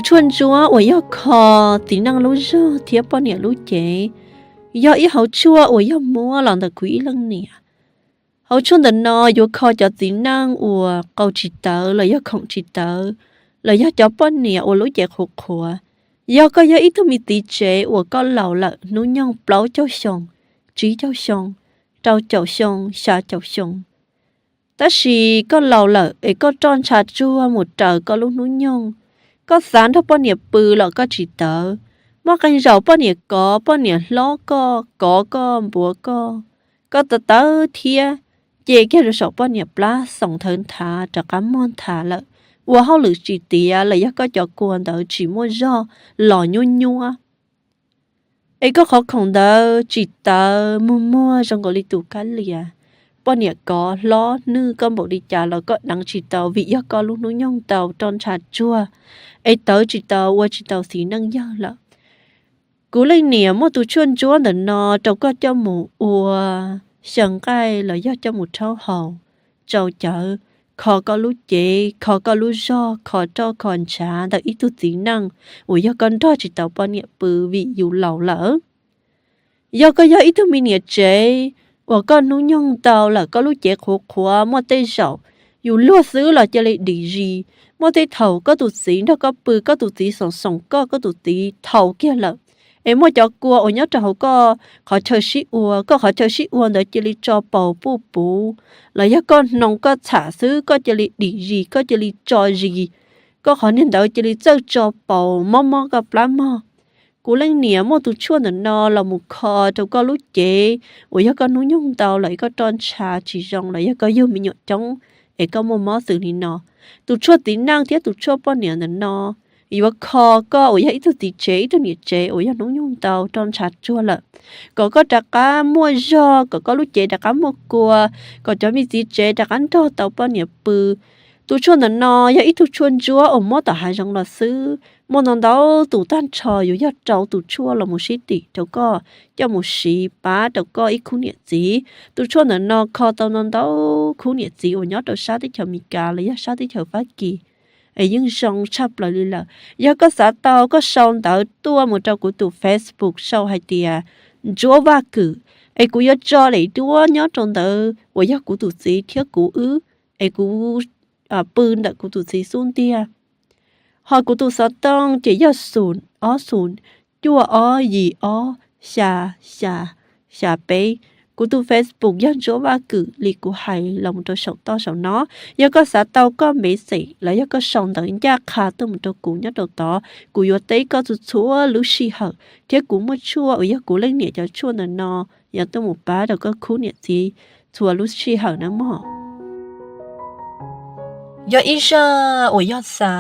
Tshuaj ntsuab uas yog kho txiv neej lub zog thiab poj niam lub cev, yog ib hauv tshuaj uas yog muab los ntawm kuv ib leej niam. Hauv tshuaj ntawm no yuav kho cov txiv neej uas qau tsis tawv los yog khoom tsis tawv, los yog cov poj niam uas lub cev qhuav qhuav. Yog koj yog ib tug me txiv tsev uas koj laus lawm, hnub nyoog plaub caug xyoo, tsib caug xyoo, rau caum xyoo, xya caum xyoo, tab sis koj laus lawm es koj roj ntsha tsuag mus raws koj lub hnub nyoog, koj xav nrog poj niam pw los koj tsis tawv. Muaj qee zaum poj niam kov, poj niam hlob koj, kov koj, npuav koj, koj tawv tawv thiab, ces kiag rau saum poj niam plab xoom thawv nthav rov qab muag nthav lawm, ua hauj lwm tsis tiav los yog koj cov kua ntawd tsis muaj zog los nyuab nyuab. Es koj qhov khoom ntawd tsis tawv, muag muag zoo nkaus li tus kab lias. Poj niam kov hlob nwj koj npaum li cas los koj deev tsis tau vim yog koj lub hnub nyoog tau roj ntsha tsuag, es tawv tsis tau, ua tsis tau txiv neej yawg lawm. Kuv leej niam muaj tus tshuaj ntsuab ntawm no rau koj coj mus ua xyaw nqaij los yog coj mus rhaub haus, tsau cawv, kho koj lub cev, kho koj lub zog, kho roj kho ntshav ntawm ib tug txiv neej uas yog koj nrog tsis tau poj niam pw vim yus laus lawm. Yog koj yog ib tug me niam tsev uas koj hnub nyoog ntau lawm, koj lub cev qhuav qhuav, muaj tej zaum yus luag xwb los cia li dim zis. Muaj tej thaum koj tus txiv nrog koj pw, koj tus txiv xoom xoom koj, koj tus txiv thaum kiag lawm, es muaj cov kua uas nyob rau hauv koj qhov chaw sib ua, koj qhov chaw sib ua ntawd cia li tso paus puj puv, los yog koj hnoos koj txham xwb koj cia li dim zis, koj cia li tso zis, koj qhov niag ntawd cia li txawj tso paus mob mob koj plab mog. Kuv leej niam muaj tus tshuaj ntawm no los mus kho rau koj lub cev uas yog koj hnub nyoog ntau lawm es koj roj ntsha tsis zoo los yog koj yug me nyuam coob es koj muaj mob xws li no. Tus tshuaj txiv neej thiab tus tshuaj poj niam ntawm no yuav kho koj uas yog ib tug txiv tsev, ib tug niam tsev uas yog hnub nyoog ntau roj ntsha tsuag lawm, kom koj rov qab muaj zog, kom koj lub cev rov qab muaj kua, kom cov me txiv tsev rov qab nrog tau poj niam pw. Tus tshuaj ntawm no yog ib tug tshuaj ntsuab uas muab tom hav zoov los xwb. Muaj ntau ntau tus, tag nrho yuav yog rau tus tshuaj los mus sib tim rau koj coj mus siv pab rau koj ib khub niam txiv. Tus tshuaj ntawm no kho tau ntau ntau khub niam txiv uas nyob rau sab teb chaws Amelikas los yog sab teb chaws Fab Kis, es yeej zoo tshaj plaws li lawm. Yog koj xav tau, koj sau ntawv tuaj mus rau kuv tus Facebook sau hais tias Ntsuab Vaj Kwm, es kuv yuav tso daim duab nyob rau ntawd uas yog kuv tus txiv thiab kuv wb, es kuv pw ntawm kuv tus txiv xub ntiag. Ho kuv tus xov tooj ces yog xum ob xum cuaj ob yim ob xya xya xya peb. Kuv tus Facebook yog Ntsuab Vaj Kwm li kuv hais los mus rau saum toj saum no. Yog koj xav tau koj message los yog koj sau ntawv ncaj qha tuaj mus rau kuv nyob rau tod, kuv yuav teb koj txhua txhua lub sij hawm, thiab kuv muaj tshuaj uas yog kuv leej niam cov tshuaj ntawm no yuav tuaj mus pab rau koj khub niam txiv txhua lub sij hawm nawb mog. Yog ib zaj uas yog xa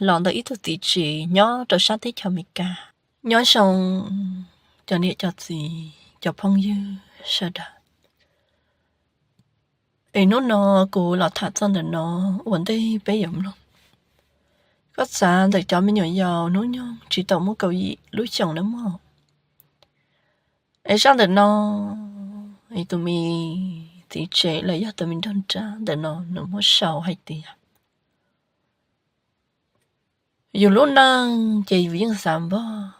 los ntawm ib tug txiv tsev nyob rau sab teb chaws Amelikas. Nyob zoo cov niam cov txiv cov phooj ywg sawv daws, es hnub no kuv los tham txog ntawm no ua ntej peb yuav mloog. Koj xav ntawm cov me nyuam yaus hnub nyoog tsis tau muaj kaum yim lub xyoos nawb mog. Es zaj ntawm no, es tus me txiv tsev los yog tus me nraug nrab ntawm no nws muab sau hais tias yus lub neej ces yus yeej xav npog,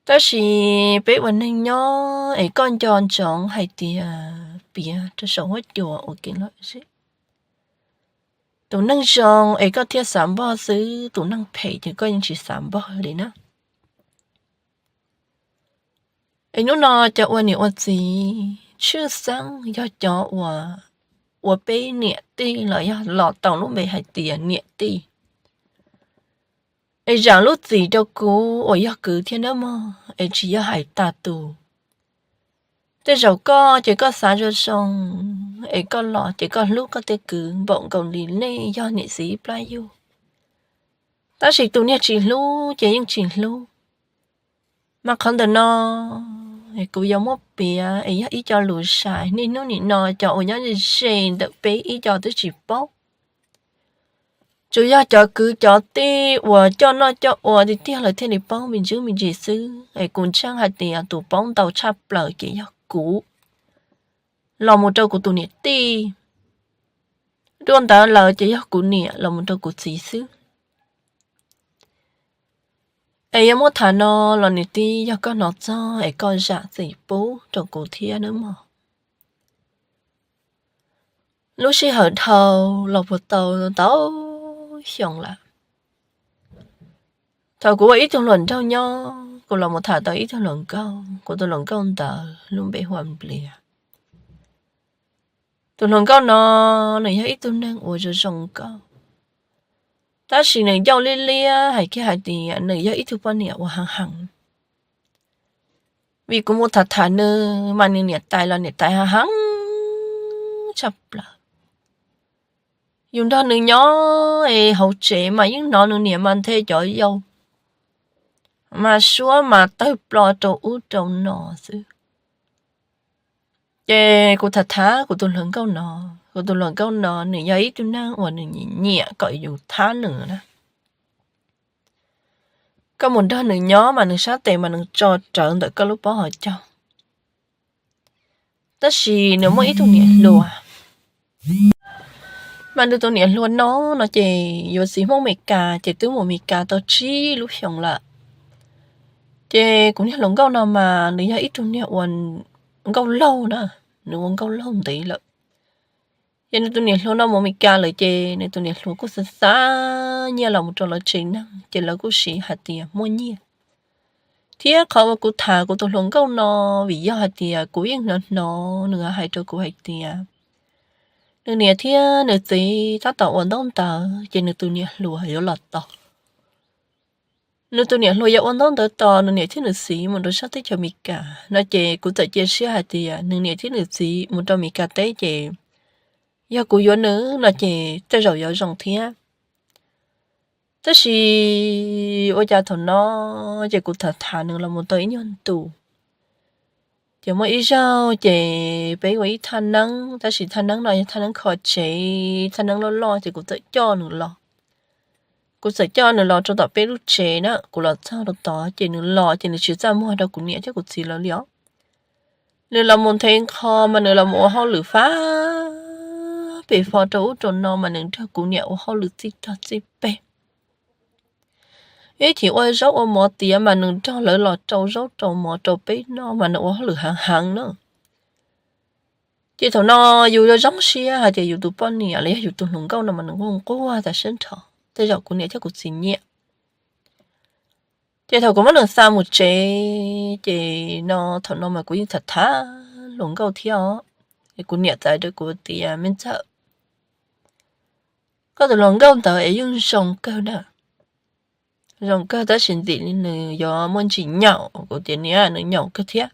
tab sis peb ua neeg nyob es koj nco ntsoov hais tias piav rau saum huab cua ua kev lom zem. Tus neeg zoo es koj thiaj xav npog xwb, tus neeg phem ces koj yeej tsis xav npog li na. Es hnub no cov ua niam ua txiv tshwj xeeb yog cov uas ua peb niam tij los yog los tau lub npe hais tias niam tij. Es zam lub txim rau kuv uas yog kwv thiab nawb mog, es tsis yog hais tas tus. Tej zaum koj ces koj xav zoo zoo, es koj los ces koj hlub koj tej kwv npaum nkaus li nej yog niam txiv ib plab yug. Tab sis tus niag tsis hlub ces yeej tsis hlub. Mas qhov ntawm no kuv yuav muab piav es yog ib co lus sai, niaj hnub nim no cov uas nyob ze ntawm peb ib co twb tsis paub. Tsuas yog cov kwv cov tij uas coj noj coj ua tiag tiag lawv thiaj li paub me ntsis me ntsis xwb. Es kuv ntseeg hais tias tus paub ntau tshaj plaws ces yog kuv los mus rau kuv tus niam tij. Dua ntawd lawm ces yog kuv niam los mus rau kuv txiv xwb. Es yuav muab tham no los niam tij, yog koj hnov txog es koj zam txim pub rau kuv thiab nawb mog. Lub sij hawm dhau los puag tau ntau xyoo lawm, thaum kuv ua ib tug hluas nraug nyob, kuv los mus tham tau ib tug hluas nkauj, kuv tus hluas nkauj ntawd lub npe hu ua Nplias. Tus hluas nkauj no nws yog ib tug neeg uas zoo zoo nkauj, tab sis nws ncauj liab liab, hais kiag hais tias nws yog ib tug poj niam uas heev heev. Vim kuv mus tham tham nws mas nws niam tais los niam tais heev heev tshaj plaws. Yus nrog nws nyob es hauv tsev mas yeej hnov nws niam mas nthe cov yau, mas suab mas tawg plo rau ub rau no xwb. Ces kuv tham tham kuv tus hluas nkauj no, kuv tus hluas nkauj no nws yog ib tug neeg uas nws nyiam nyiam kom yus thab nws na. Koj mus nrog nws nyob mas nws sab tes mas nws tso rawv ntawm koj lub pob hauv caug. Tab sis nws muaj ib tug niam hluas, mas nws tus niam hluas no, no ces yuav txiv Hmoob Amelikas ces twb mus Amelikas tau tsib lub xyoos lawm. Ces kuv niag hluas nkauj no mas nws yog ib tug niag ua nkauj laug na, nws ua nkauj laug ntev lawm. Ces nws tus niam hluas no mus Amelikas lawm ces nws tus niam hluas kuj xav xav nyiaj los mus rau lawv tsev neeg ces lawv kuj siv hais tias muaj nyiaj. Thiab qhov uas kuv tham kuv tus hluas nkauj no, vim yog hais tias kuv yeej hnov hnov nws hais rau kuv hais tias nws niam thiab nws txiv tab tom ua ntaub ntawv ces nws tus niam hluas yuav los tos. Nws tus niam hluas yuav ua ntaub ntawv tos nws niam thiab nws txiv mus rau sab teb chaws Amelikas no ces kuv txawm cia siab hais tias nws niam thiab nws txiv mus rau Amelikas teb ces yog kuv yuav nws no ces tej zaum yuav zoo thiab. Tab sis ua cas thaum no ces kuv tham tham nws los mus tau ib nyuag ntu, ces muaj ib zaug ces peb ua ib thaj neeb, tab sis thaj neeb no yog thaj neeb kho tsev, thaj neeb loj loj ces kuv txawm coj nws los. Kuv txawm coj nws los rau tom peb lub tsev na, kuv los txog rau tod ces nws los ces nws tsis txaj muag rau kuv niam thiab kuv txiv lawv li os. Nws los mus nthe nqho mas nws los mus ua hauj lwm fab pem fo rau ub rau no mas nws nrog kuv niam ua hauj lwm txij rog txij peg. Ib chim ua zaub ua mov tiav mas nws nrog lawv los rau zaub rau mov rau peb noj mas nws ua hauj lwm heev heev na. Ces thaum no yus zoo siab hais tias yus tus poj niam los yog yus tus hluas nkauj no mas nws nquag nquag tas siab nrho, tej zaum kuv niam thiab kuv txiv nyiam. Ces thaum kuv muab nws xa mus tsev ces no thaum no mas kuv yeej tham tham hluas nkauj thiab os. Es kuv niam txais rau kuv tias, Me ntxawm, koj tus hluas nkauj ntawd es yeej zoo kawg na, zoo kawg tab sis ntxim li nws yuav muaj ntsis nyaum. Kuv tias, Niam, nws nyaum kawg thiab,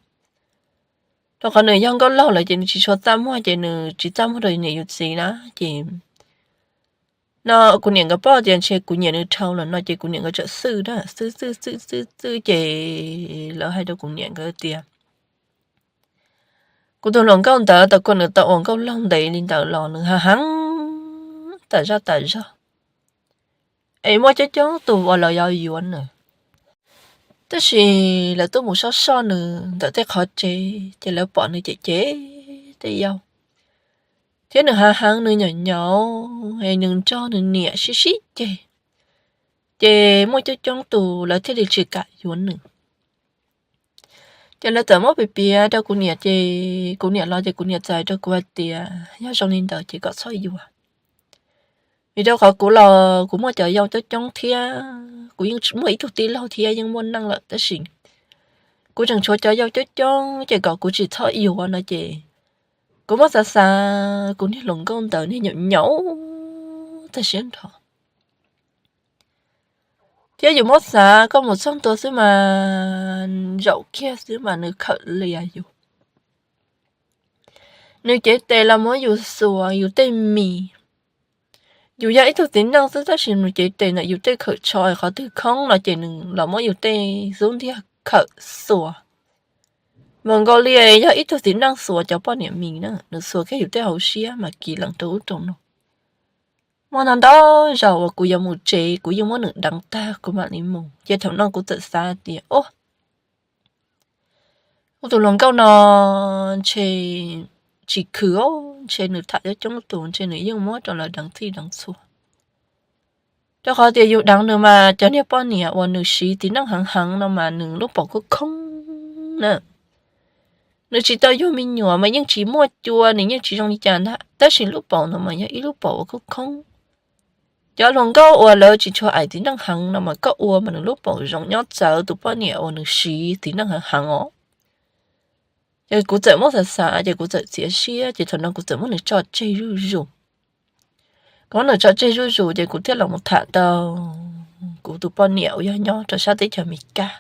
rau qhov nws yog nkauj laug lawm ces nws tsis tshua txaj muag ces nws tsis txaj muag rau niam yus txiv na. Ces no kuv niam nkawd paub tias ntshe kuv nyiam nws dhau lawm no ces kuv niam nkawd txawm xwj na, xwj xwj xwj xwj xwj ces lawv hais rau kuv niam nkawd tias, Kuv tus hluas nkauj ntawd tau kuv nws tau ua nkauj laug ntev li ntawd los nws heev heev tas zaj tas zog, es muaj coob coob tus uas lawv yuav yuav nws, tab sis lawv tuaj mus soj soj nws ntawm tej qhov tsev ces lawv pom nws cem cem tej yau, thiab nws heev heev, nws nyaum nyaum, es nws nrog nws niam sib sib ceg, ces muaj coob coob tus lawv thiaj li tsis kam yuav nws. Ces lawv txawm muab piav piav rau kuv niam ces kuv niam los ces kuv niam txais rau kuv hais tias yog zoo li ntawd ces kom txhob yuav. Vim rau qhov kuv los kuv muaj cov yau coob coob thiab kuv yeej muaj ib tug tij laug thiab yeej muaj neej lawm tab sis kuv tseem tshuav cov yau coob coob ces kom kuv tsis txhob yuav no ces kuv muab xav xav kuv niag hluas nkauj ntawd niag nyaum nyaum tag siab nrho. Thiab yus muab xav koj mus txog ntua xwb mas zaum kiag xwb mas nws khawm lias yus. Nws cev tes los muab yus xuas yus tej mis. Yus yog ib tug txiv neej xwb tab sis nws cev tes ntawm yus tej khawm tsho qhov twg khoob no ces nws los muab yus tej xub ntiag khawm xuas. Mongolia yog ib tug txiv neej xuas cov poj niam mis na, nws xuas kiag yus tej hauv siab mas kis lees rau ub rau no. Muaj ntau ntau zaus uas kuv yuav mus tsev kuv yeej muab nws deev tag kuv mam li mus. Ces thaum no kuv txawm xav tias, o, kuv tus hluas nkauj no ntshe tsis khwv, ntshe nws tham coob coob tus ntshe nws yeej muab rau lawv deev txhij deev txhua. Rau qhov tias yus deev nws mas cov niag poj niam uas nws siv txiv neej heev heev no mas nws lub paum khoob khoob na. Nws tsis tau yug me nyuam mas yeej tsis muaj cua, nws yeej tsis zoo li cas ntag, tab sis lub paum no mas yog ib lub paum uas khoob khoob. Cov hluas nkauj uas lawv tsis tshua aim txiv neej heev no mas koj ua mas nws lub paum zoo nyob txawv tus poj niam uas nws siv txiv neej heev heev os. Ces kuv txawm muab xav xav ces kuv txawm txiav siab, ces thaum no kuv txawm muab nws tso tseg zuj zus. Kuv muab nws tso tseg zuj zus ces kuv thiaj los mus tham tau kuv tus poj niam uas yog nyob rau sab teb chaws Amelikas.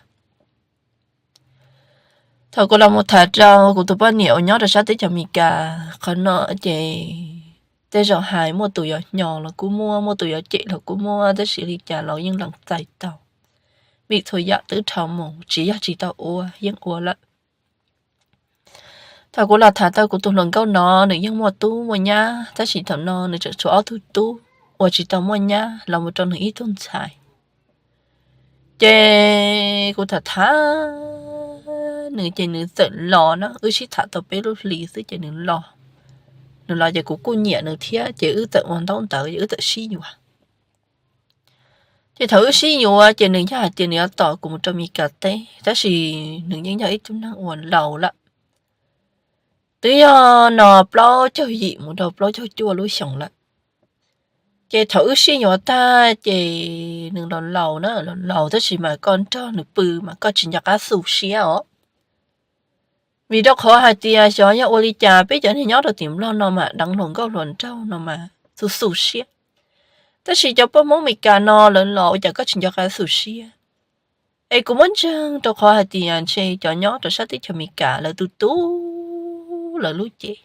Thaum kuv los mus tham rau kuv tus poj niam uas nyob rau sab teb chaws Amelikas qhov no ces tej zaum hais muaj tus yuav hnyos los kuj muaj, muaj tus yuav cem los kuj muaj, tab sis li cas los yeej lees txais tau, vim txhua yam twb dhau mus, tsis yog tsis tau ua, yeej ua lawm. Thaum kuv los tham tau kuv tus hluas nkauj no, nws yeej muaj tub muaj nyab, tab sis thaum no nws tseem tshuav ob tug tub uas tsis tau muaj nyab los mus rau nws ib tug ntxhais. Ces kuv tham tham nws ces nws txawm los na, wb sib tham tau peb lub hlis xwb ces nws los. Nws los ces kuv kuj nyiam nws thiab, ces wb txawm ua ntaub ntawv es wb txawm sib yuav. Ces thaum wb sib yuav ces nws yog hais tias nws yuav tos kuv mus rau Amelikas teb, tab sis nws yeej yog ib tug neeg uas laus lawm, twb yog no plaub caug yim mus rau plaub caug cuaj lub xyoos lawm. Ces thaum wb sib yuav tag ces nws los laus na, los laus tab sis mas koj nrog nws pw mas koj tsis nco qab xu siab os. Vim rau qhov hais tias xyov yog ua li cas peb cov neeg nyob rau tim Nplog no mas deev hluas nkauj hluas nraug no mas xu xu siab, tab sis cov poj Hmoob Amelikas no lawv los ua cas koj tsis nco qab xu siab. Es kuv muab ntseeg rau qhov hais tias ntshe cov nyob rau sab teb chaws Amelikas lawv tu tu lawv lub cev.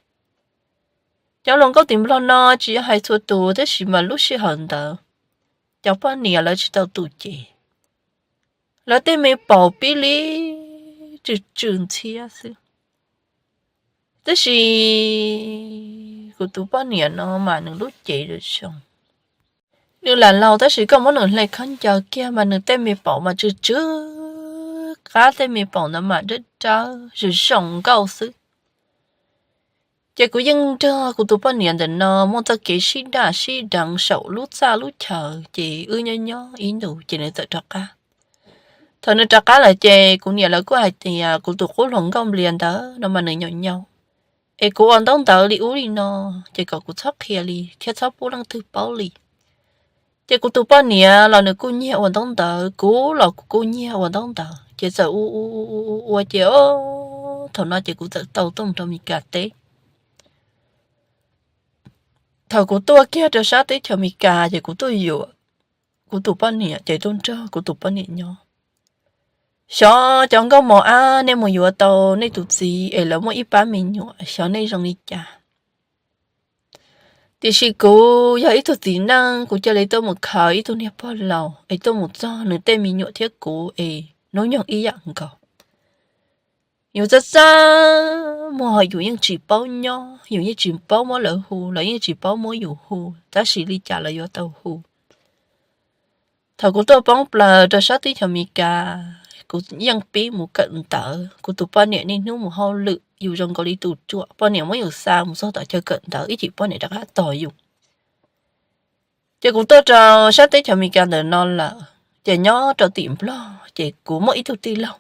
Cov hluas nkauj tim Nplog no tsis yog hais txhua tus tab sis mas lub sij hawm ntawd cov poj niam lawv tsis tau tu cev, lawv tej me paum pib li tsw tsw ntxhiab xwb. Tab sis kuv tus poj niam no mas nws lub cev zoo, nws lam laus tab sis koj muab nws hle khaub ncaws kiag mas nws tej me paum mas tsw tsw qab, tej me paum ntawd mas dawb dawb zoo zoo nkauj xwb. Ces kuv yeej nrog kuv tus poj niam ntawm no muaj txoj kev sib daj sib deev saum lub txaj lub chaws, ces wb nyob nyob ib ntus ces nws txawm rov qab. Thaum nws rov qab lawm ces kuv niam lawv kuj hais tias kuv tus qub hluas nkauj Nplias ntawd no mas nws nyaum nyaum, es kuv ua ntaub ntawv li ub li no, ces kom kuv txhob qhia li thiab txhob pub leej twg paub li. Ces kuv tus poj niam los nws kuj nyiag ua ntaub ntawv, kuv los kuv kuj nyiag ua ntaub ntawv, ces txawm ua ua ua ua ces thaum no ces kuv txawm tau tuaj mus rau Amelikas teb. Thaum kuv tuaj kiag rau sab teb chaws Amelikas ces kuv tuaj yuav kuv tus poj niam ces tuaj nrog kuv tus poj niam nyob. Xyov cov nkauj mos ab, nej mus yuav tau nej tus txiv es lawv muaj ib pab me nyuam, xyov nej zoo li cas. Tiam sis kuv yog ib tug txiv neej, kuv cia li tuaj mus khaws ib tug niag pog laus es tuaj mus txog nws tej me nyuam thiab kuv es hnub nyoog ib yam nkaus. Yus txaj txaj muag, yus yeej tsis paub nyob, yus yeej tsis paub muab lawv hu, lawv yeej tsis paub muab yus hu, tab sis li cas lawv yuav tau hu. Thaum kuv tuaj poob plaws rau sab teb chaws Amelikas, kuv yeej pib mus kawm ntawv, kuv tus poj niam niaj hnub mus hauj lwm, yus zoo nkaus li tus ruam, poj niam muab yus xa mus txog tom chaw kawm ntawv ib chim poj niam rov qab tos yus. Ces kuv tuaj rau sab teb chaws Amelikas ntawm no lawm, ces nyob rau tim Nplog ces kuv muaj ib tug tij laug.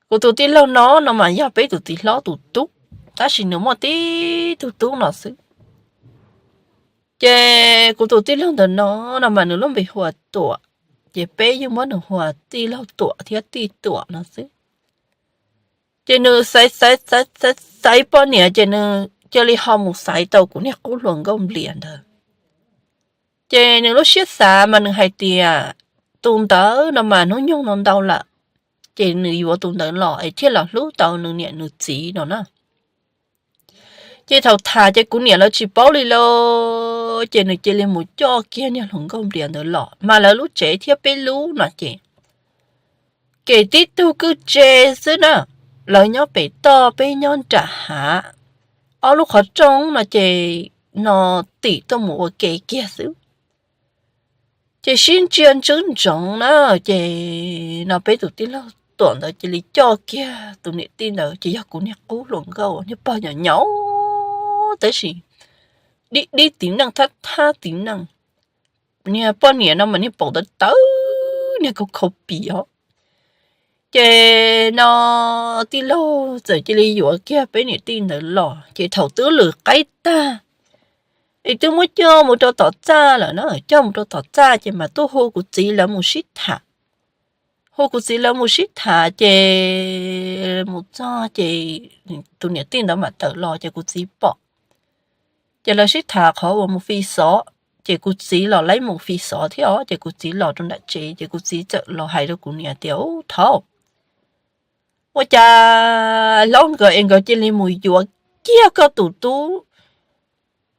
Kuv tus tij laug no no mas yog peb tus txiv hlob tus tub, tab sis nws muaj tib tug tub no xwb. Ces kuv tus tij laug ntawm no no mas nws lub npe hu ua Tuam, ces peb yeej muab nws hu ua tij laug Tuam thiab tij Tuam no xwb. Ces nws xaiv xaiv xaiv xaiv xaiv poj niam ces nws cia li ho mus xaiv tau kuv niag qub hluas nkauj Nplias ntawd. Ces nws lub siab xav mas nws hais tias tus ntawd no mas hnub nyoog no ntau lawm, ces nws yuav tus ntawd los es thiaj los hlub tau nws niam nws txiv no na. Ces thaum tham ces kuv niam lawv tsis paub li lauj, ces nws cia li mus coj kiag niag hluas nkauj Nplias ntawd los, mas lawv lub tsev thiab peb lub no ces kev tib tug kwj tse xwb na, lawv nyob pem toj peb nyob nram hav, ob lub qhov rooj no ces no tim tuaj mus ua ke kiag xwb. Ces sib ntsia ntswb ntsoov na, ces no peb tus tij laug Tuam ntawd cia li coj kiag tus niam tij ntawd ces yog kuv niag qub hluas nkauj niag pog nyaum nyaum, tab sis dib dib txiv neej thab thab txiv neej, niag poj niam no mas niag paum ntawd tawv niag kau khau pim os. Ces no tij laug txawm cia li yuav kiag peb niam tij ntawd los, ces thaum twb lwm qaib tag es twb muab coj mus rau tom txaj lawm na, coj mus rau tom txaj ces mas tuaj hu kuv txiv lawv mus sib tham. Hu kuv txiv lawv mus sib tham ces mus txog ces tus niam tij ntawd mam tawm los ces kuv txiv pom. Ces lawv sib tham qhov uas mus fi xov, ces kuv txiv los laib mus fi xov thiab os. Ces kuv txiv los rau nram tsev ces kuv txiv txawm los hais rau kuv niam tias, Ub, thov, ua cas hlob nkawd es nkawd cia li mus yuav kiag koj tus tub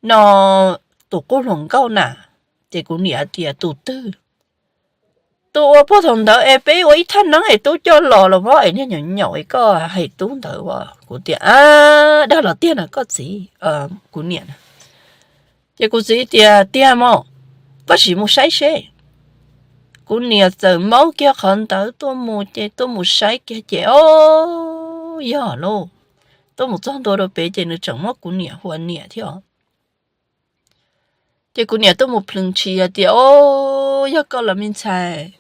no, tus qub hluas nkauj na? Ces kuv niam tias, Tus twg? Tus uas puag thaum ntawd es peb ua ib thaj neeb es tub coj los los vov es niag nyaum nyaum es koj hais tub ntawd as. Kuv tias, Ab, dag los tiag na koj txiv, kuv niam na. Ces kuv txiv tias, Tiag mog, koj sim mus saib seb. Kuv niam txawm maub kiag qhov ntawd tuaj mus ces tuaj mus saib kiag ces, o, yog lauj. Tuaj mus txog ntua rau pem ces nws tseem muab kuv niam hu ua niam thiab os. Ces kuv niam tuaj mus plhws ntshis tias, O, yog koj los me ntxhais,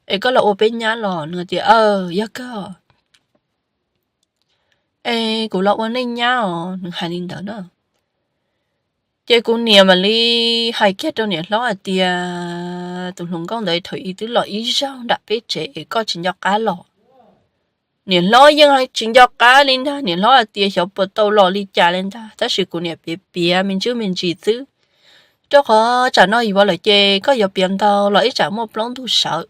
es koj los ua peb nyab los? Nws tias, Aw, yog kawg, es kuv los ua nej nyab os. Nws hais li ntawd na. Ces kuv niam mam li hais kiag rau niam hlob hais tias, Tus hluas nkauj ntawd thaum ub twb los ib zaug nram peb tsev es koj tsis nco qab los? Niam hlob yeej tsis nco qab li ntag, niam hlob hais tias xyov puas tau los li cas li ntag, tab sis kuv niam piav piav me ntsis me ntsis xwb, rau qhov tsam no yuav lawm ces koj yuav piav ntau los ib tsam muaj plaub ntug sawv.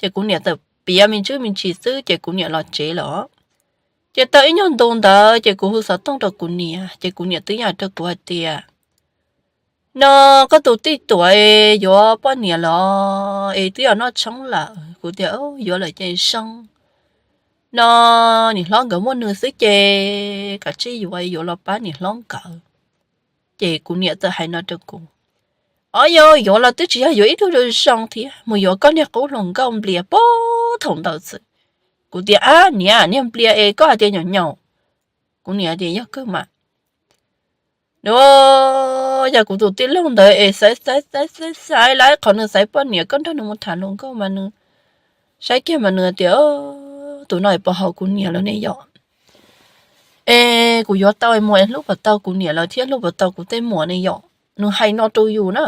Ces kuv niam txawm piav me ntsis me ntsis xwb ces kuv niam los tsev lawm. Ces tau ib nyuag ntu ntawd ces kuv hu xov tooj rau kuv niam ces kuv niam twb hais rau kuv hais tias, No koj tus tij Tuam es yuav poj niam los es twb yog noj tshoob lawm. Kuv tias, Yuav lawm ces zoo. No niam hlob nkawd muaj nws xwb ces kav tsij yuav, yuav los pab niam hlob nkawd. Ces kuv niam txawm hais no rau kuv, O, yog yuav los twb tsis yog yuav ib tug zoo zoo thiab, mus yuav koj niag qub hluas nkauj Nplias puag thaum ntawd xwb. Kuv tias, Ab niam, niag Nplias es koj hais tias nyaum nyaum? Kuv niam tias, Yog kawg mas. Yog kuv tus tij laug ntawd es xaiv xaiv xaiv xaiv xaiv lawm qhov nws xaiv poj niam, koj nrog nws mus tham hluas nkauj mas nws saib kiag mas nws tias, Tus no es puas haum kuv niam lawm ne yom? Es kuv yuav tau mus es hlub puas tau kuv niam lawv thiab hlub puas tau kuv tej muam ne yom? Nws hais no rau yus na.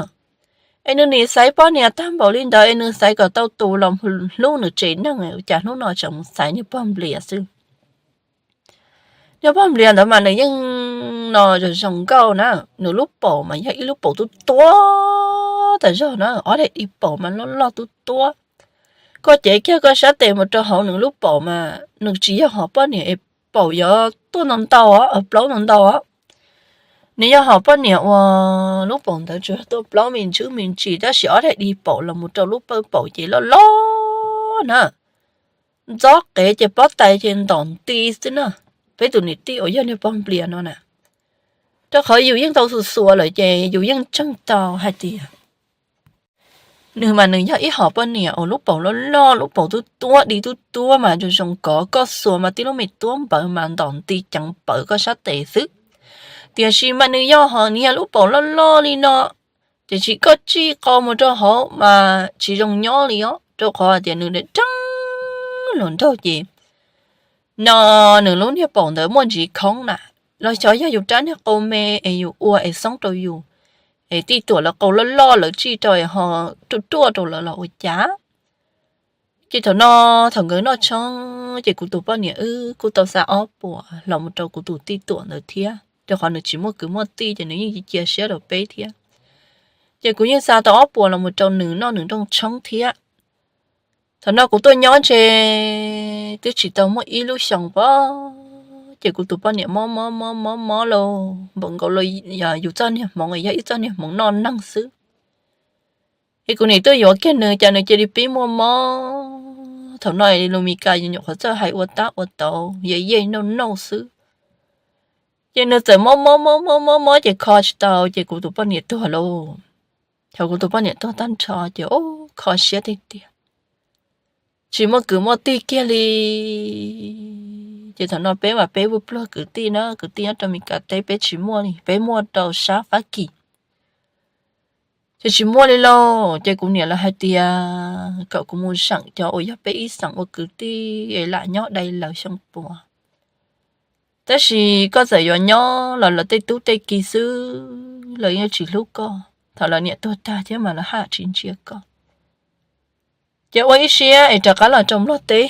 Es nws nim xaiv poj niam tag npaum li ntawd es nws xaiv kom tau tus los hlub nws tsev neeg, cas hnub no tseem mus xaiv niag pog Nplias xwb. Niag pog Nplias ntawd mas nws yeej no zoo zoo nkauj na, nws lub paum mas yog ib lub paum tub tuab tas zog na, ob daim di paum mas loj loj tub tuab. Koj cev kiag koj sab tes mus rau hauv nws lub paum mas nws tsis yog hom poj niam es paum yuav tuaj ntau ntau, plaub ntau ntau. Nws yog hom poj niam uas lub paum ntawd tsuas tuaj plaub me ntsis me ntsis tab sis ob daim di paum los mus rau lub pawg paum ces loj loj na. Ntxob qev ces pob tais ces ntom nti xwb na. Peb tus niam tij uas yog niag pog Nplias no na, rau qhov yus yeej tau xuas xuas lawm ces yus yeej ntseeg tau hais tias nws mas nws yog ib hom poj niam uas lub paum loj loj, lub paum tub tuab di tub tuab mas zoo zoo kov, koj xuas mas tib lub me tuab npawv mas ntom nti ceev pawv koj sab tes xwb. Tiam sis mas nws yog hom niag lub paum loj loj li no, tiam sis koj tsij qo mus rau hauv mas tsis zoo nyob li os, rau qhov tias nws deev hluas nraug ces no nws lub niag paum ntawd muaj ntsis khoob na, los xyov yog yus rab niag qau me es yus ua es xoob rau yus, es tij Tuam lawv qau loj loj lawv tsij rau es ho ruaj ruaj rau lawv los ua cas. Ces thaum no thaum nkawd noj tshoob ces kuv tus poj niam wb kuj tau xa ob puas los mus rau kuv tus tij Tuam ntawd thiab, rau qhov nws tsis muaj kwv muaj tij ces nws yeej cia siab rau peb thiab. Ces kuv yeej xa tau ob puas los mus rau nws noj nws nrooj tshoob thiab. Thaum no kuv tuaj nyob ntshe twb tsis tau muaj ib lub xyoos pab, ces kuv tus poj niam mob mob mob mob mob lauj, npaum nkaus li yus txoj niag hmoov yog ib txoj niag hmoov noj neeg xwb. Es kuv nim tuaj yuav kiag nws cas nws cia li pib muaj mob. Thaum no lus Mes Kas nyuam qhuav txawj hais ua tab ua tauv yej yej nauj nauj xwb. Ces nws txawm mob mob mob mob mob mob ces kho tsis tau ces kuv tus poj niam tuag lauj. Thaum kuv tus poj niam tuag tag nrho ces kho siab tiag tiag, tsis muaj kwv muaj tij kiag li. Ces thaum no peb mas peb ua pluag kwv tij na, kwv tij nyob rau Mes Kas teb peb tsis muaj li, peb muaj rau sab Fab Kis. Ces tsis muaj li lauj. Ces kuv niam lawv hais tias kom kuv mus zeem cov uas yog peb ib xeem ua kwv tij es lam nyob dai lawv xyoo puas. Tab sis koj txawm yuav nyob los lawv tej tub tej ki xwb, lawv yeej tsis hlub koj. Thaum lawv niam tuag tag thiab mas lawv haj tsis ntsia koj. Ces ua ib siab es rov qab los rau Nplog teb.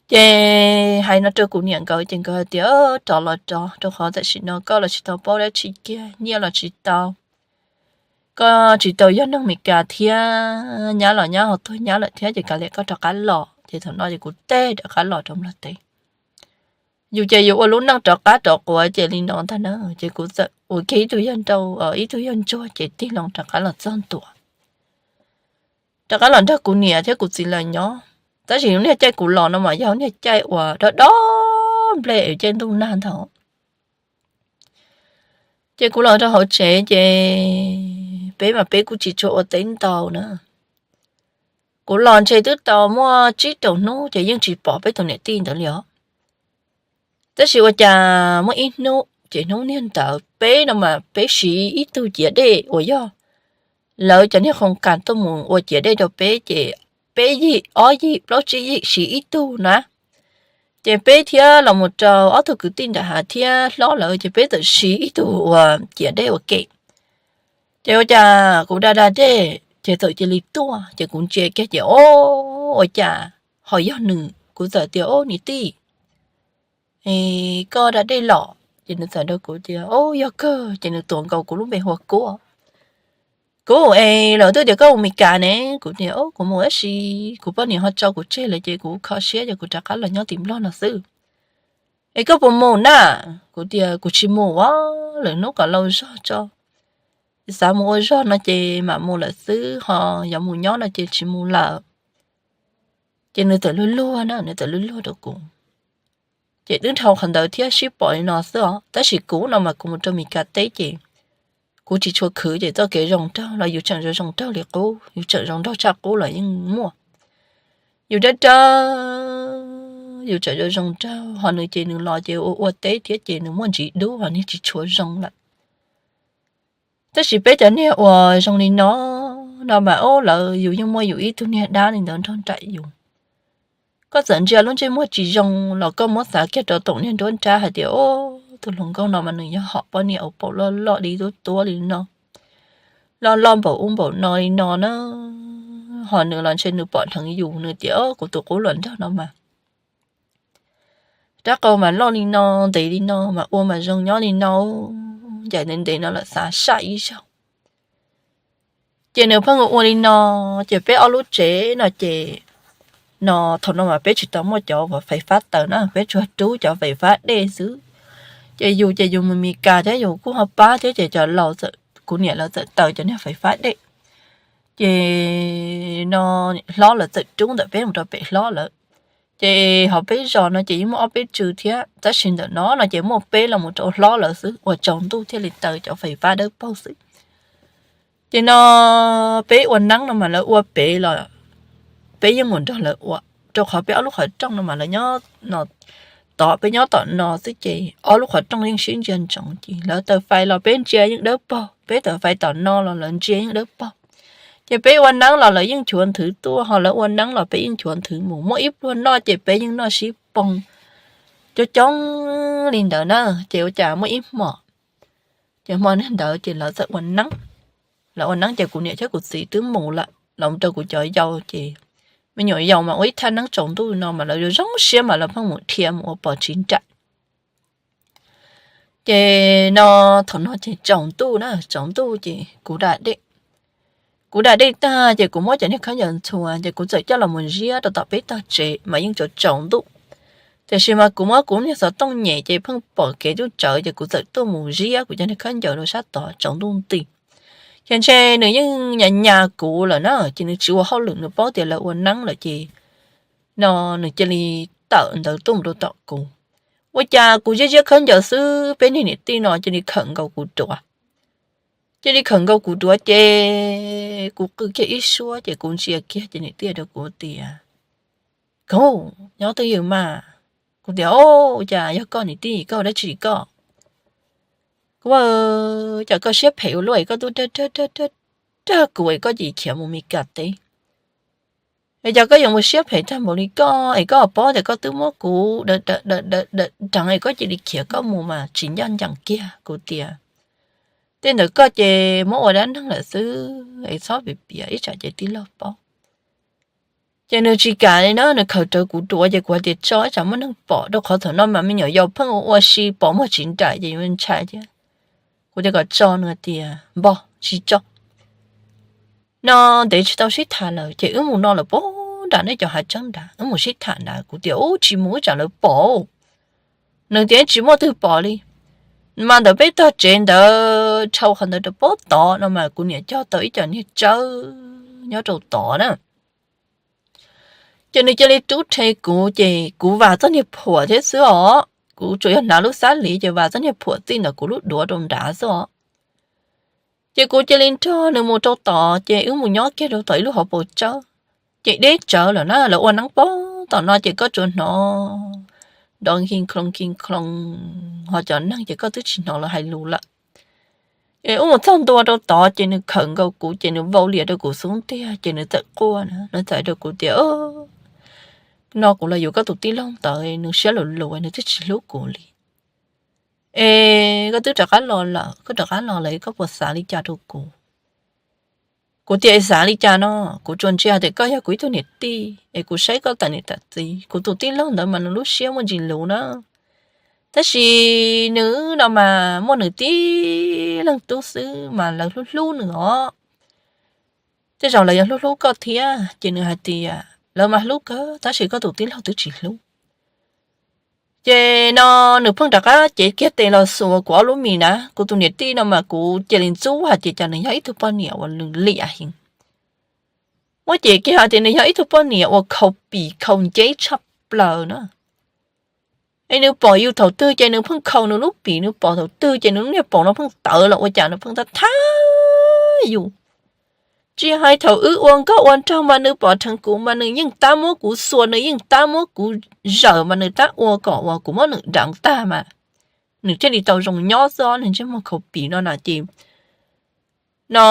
Ces hais no rau kuv niam nkawd ces nkawd hais tias rov los rov, rau qhov tam sim no koj los tsis tau paub dab tsi kiag, nyiaj los tsis tau, koj tsis tau yog neeg Meskas thiab, nyab los nyab ho tuag nyab lawm thiab, ces kav liam koj rov qab los. Ces thaum no ces kuv teb rov qab los rau Nplog teb. Yus ces yus ua lub neej rov qab rov quav ces li no ntag na. Ces kuv txawm ua kiag ib tug yawg nrau, ib tug yawg ntsuag ces tig loo rov qab los txog ntua, rov qab los nrog kuv niam thiab kuv txiv lawv nyob. Tab sis lub niag caij kuv los no mas yog lub niag caij uas dob dob nplej es caij ntuj nag ntag. Ces kuv los rau hauv tsev ces peb mas peb kuj tsis tshua ua teb ntau na. Kuv los ntshe twb tau muaj tsib rau hnub ces yeej tsis pom peb tus niam tij ntawd li os. Tab sis ua cas muaj ib hnub ces hnub niag ntawd peb no mas peb siv ib tug ciav dej uas yog lawv cov niag qhoo kas tuaj mus ua ciav dej rau peb ces peb yim ob yim plaub tsib yim siv ib tug na. Ces peb thiab los mus rau ob tug kwv tij nram hav thiab hlob lawv ces peb txawm siv ib tug uas ciav dej ua ke. Ces ua cas kuv da da dej ces txawm cia li tuaj ces kuv ntsia kiag ces o, ua cas ho yog nws. Kuv txawm tias o niam tij, koj da dej los? Ces nws txawm nrog kuv tias o yog kawg. Ces nws tuav nkaus kuv lub npe hu ua Kuv. Kuv, es lawv twb tias koj mus Meskas ne. Kuv tias o kuv mus tab sis kuv poj niam ho tso kuv tseg lawm ces kuv kho siab ces kuv rov qab los nyob tim Nplog no xwb. Es koj puas mus na? Kuv tias kuv tsis mus os, lwm hnub kom lau zog tso. Xav mus ua zog no ces mam mus lawm xwb ho, yog mus nyob no ces tsis mus lawm. Ces nws txawm luag luag na, nws txawm luag luag rau kuv. Ces twb dhau qhov ntawd thiab sib pom li no xwb os. Tab sis kuv no mas kuv mus rau Meskas teb ces kuv tsis tshua khwv ces txoj kev zoo nraug los yus tseem zoo zoo nraug li qub, yus tseem zoo nraug tshaj qub los yeej muaj. Yus dab dab, yus tseem zoo zoo nraug, ho nws ces nws los ces ua ua teb thiab ces nws muaj ntsis dub ho nws tsis tshua zoo lawm. Tab sis peb cov niag uas zoo li no, no mas ob lawv yus yeej muaj yus ib tug niag dab li ntawd nrog nraim yus. Koj txawm ntsia lub ntsej muag tsis zoo los koj muab xav kiag rau tom niag nruab nrab hais tias o, tus hluas nkauj no mas nws yog hom poj niam uas paum loj loj li tub tuab li no, loj loj npaum ub npaum no li no na. Ho nws los ntshe nws pom dheev yus, nws tias o kuv tus qub hluas nraug no mas rab qau mas loj li no, ntev li no mas ua mas zoo nyob li no. Ncaim ntev ntev no lawm xav saj ib zaug. Ces nws pheej ua li no, ces peb ob lub tsev no ces, no thaum no mas peb tsis tau muaj cov fais fab taws na, peb tsuas rub cov fais fab dej xwb. Ces yus ces yus mus Meskas thiab yus kuj ho pab thiab ces cov laus, kuv niam lawv txawm taws cov niag fais fab dej. Ces no hlob lawv txawm rub ntawm peb mus rau pem hlob lawv. Ces hauv peb zos no ces yeej muaj ob peb tsw thiab, tab sis ntawm no no ces muaj peb los mus rau hlob lawv xwb uas tsaus ntuj thiaj li taws cov fais fab dawb paug xwb. Ces no peb ua neeb no mas lawv ua pem los peb yeej mus nrog lawv ua, rau qhov peb ob lub qhov rooj no mas lawv nyob no, tom peb nyob tom no xwb ces ob lub qhov rooj yeej sib ntsia ntsoov ces lawv taws fais los peb ntsia yeej dawb paug, peb taws fais tom no los lawv ntsia yeej dawb paug. Ces peb ua neeb los lawv yeej chuav nthwv tuaj, ho lawv ua neeb los peb yeej chuav nthwv mus, muaj ib pluag noj ces peb yeej noj sib poo coob coob li ntawd na. Ces ua cas muaj ib hmos, ces hmo ntawd ces lawv txawm ua neeb. Lawv ua neeb ces kuv niam thiab kuv txiv twb mus lawm, los rau kuv cov yau ces me nyuam yaus mas ua ib thaj neeb tsaus ntuj no mas lawv zoo siab mas lawv pheej mus dhia mus ua pom tsis nraim. Ces no thaum no ces tsaus ntuj na, tsaus ntuj ces kuv da dej. Kuv da dej tag ces kuv muab cov niag khaub ncaws ntxhua ces kuv txawm coj los mus ziab rau tom peb tog tsev mas yeej tsaus tsaus ntuj. Tiam sis mas kuv muab kuv niag xov tooj nyem ces pheej pom kev tub tsawv ces kuv txawm tuaj mus ziab kuv cov niag khaub ncaws rau sab tod tsaus ntuj nti. Ces ntshe nws yeej nyas nyas kuv lawm na, ces nws tsis ua hauj lwm, nws paub tias lawv ua neeb lawm ces no nws cia li tawm ntawd tuaj mus rau tom kuv. Ua cas kuv ziab ziab khaub ncaws xwb peb niag niam tij no cia li khawm nkaus kuv duav. Cia li khawm nkaus kuv duav ces kuv qw kiag ib suab ces kuv ntsia kiag ces niam tij rau kuv tias, Koj nyob twj ywm mas. Kuv tias, Ua cas yog koj niam tij, koj ua dab tsi koj? Kuv, Cas koj siab phem ua luaj es koj twb dawg dawg dawg dawg dag kuv es koj cia li khiav mus Mes Kas teb. Es cas koj yuav mus siab phem tag npaum li koj es koj paub tias koj twb muab kuv deev es koj cia li khiav koj mus mas tsis ncaj ncees kiag. Kuv tias tej ntawd koj ces muab ua dab neeg lawm xwb es txhob piav piav ib tsam ces tij laug paub. Ces nws tsis kam li na, nws khaws rawv kuv duav ces kuv hais tias tso ib tsam muaj neeg pom, rau qhov thaum no mas me nyuam yaus pheej ua ua si pom muag tsis nraim ces yuav ntshai thiab. Kuv tias kom tso, nws tias npog tsis tso. No ntev tsis tau sib tham lawm ces wb mus no lawm pem nram nej cov hav tseeb nrad, wb mus sib tham nrad. Kuv tias ub tsis mus ib tsam lawv pom. Nws tias tsis muaj twg pom li. Mas ntawm peb tog tsev ntawd dhau qhov ntawd rau pem tod no mas kuv niam cog tau ib co niag tsawb nyob rau tod na. Ces nws cia li rub rhe kuv ces kuv vam txoj niag phuam thiab xwb os, kuv tsuas yog hnav lub xab liv ces vam txoj niag phuam txij ntawm kuv lub duav rau nrad xwb os. Ces kuv cia li nrog nws mus rau tod ces wb mus nyob kiag rau tom ib lub hauv paus tsawb. Ces deb tsawv lawm na, lawv ua neeb pem tom no ces koj tsuas hnov nrov nkig nkhoo nkig nkhoo, ho cov neeg ces koj twb tsis hnov lawv hais lus lawm. Ces wb mus txog ntua rau tod ces nws khawm nkaus kuv ces nws vau lias rau kuv xub ntiag ces nws txawm quaj na, nws txawm hais rau kuv tias no kuv los yuav koj tus tij laug ntawd nws siab lus lus nws twb tsis hlub kuv li. Es koj twb rov qab los lawm, koj rov qab los lawm koj puas xav li cas rau kuv? Kuv tias xav li cas no, kuv tsuas ntsia tias koj yog kuv ib tug niam tij es kuv saib koj tam niam tam txiv. Kuv tus tij laug ntawd mas nws lub siab muaj ntsis luv na, tab sis nws no mas muaj nws tib leeg tub xwb mas lawv hlub hlub nws os. Tej zaum lawv yuav hlub hlub koj thiab. Ces nws hais tias lawv mas hlub kawg tab sis koj tus tij laug twb tsis hlub. Ces no nws pheej rov qab cev kiag tes los xuas kuv ob lub mis na. Kuv tus niam tij no mas kuv cia li ntxub hais tias cas nws yog ib tug poj niam uas lwm liam heev. Muab cev kiag hais tias nws yog ib tug poj niam uas khaus pim khaus nceb tshaj plaws na. Es nws pom yus thaum twg ces nws pheej khaus nws lub pim, nws pom thaum twg ces nws lub niag paum no pheej tawv los ua cas nws pheej tab thab yus. Tsis hais thaum wb ua nkauj ua nraug mas nws pom dheev kuv mas nws yeej tab muab kuv xuas, nws yeej tab muab kuv zawm mas nws tab ua kom uas kuv muab nws deev tag mas nws thiaj li tau zoo nyob xwb, nws ntsej muag khaus pim no na ces no